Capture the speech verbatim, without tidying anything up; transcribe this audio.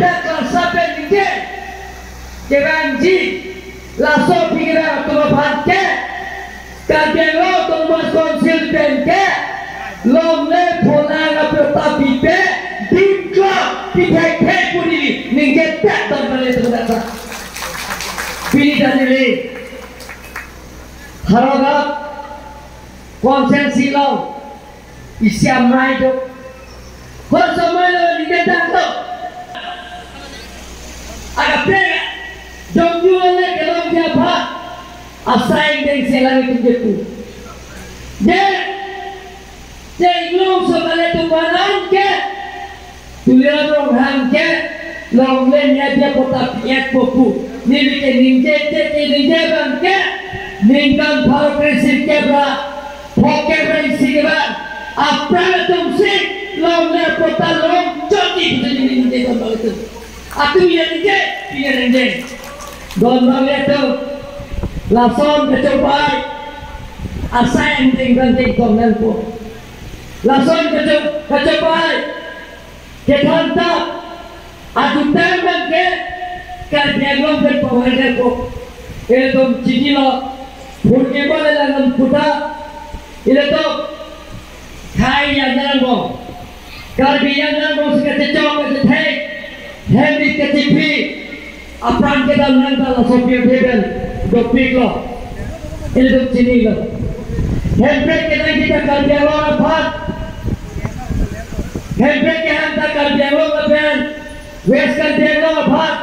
Dak klasa pen ningje kevangji, laso aphi kevang atum aphan ke Karbi Anglong Autonomous Council pen ke longle pholang apatta pipe, dim klok pithekthe pu neli ningje dak don pale tum dak sa. Pini ta neli Howraghat constituency along isi amei do. Hor somoi lo ningje dak do. Aga pega dongju le kelongji aphan asai deng selang itu jepu. Je, je inglong so kale tu banan ke, Tuliram Ronghang ke longle nya dia kota piet popu. Neli ke ningje, je ke ningje abang ke ningkan pharo kre-sirkep ra phongokep ra isi kevang aphrang atum si longle apatta long choti pusi neli ningje abang itu. Atum ya ningje, ya ningje. Don abang itu lason kachobei asai deng abang ke don nangpo. Lason kacho-, kachobei kethan ta adu tang abang ke Karbi Anglong pen pawai ko. Ilitum chinilo, phurkimo le langdam kuta. Ilitum khei Yangnang angbong, Karbi Yangnang angbong si kachechok kachethek, hem rit kachephi apran kedam nang ta laso pirthe pen dopiklo. Ilitum chinilo. Hemprek kedam kita Karbi Anglong aphan. Hemprek kehang ta Karbi Anglong lapen West Karbi Anglong aphan.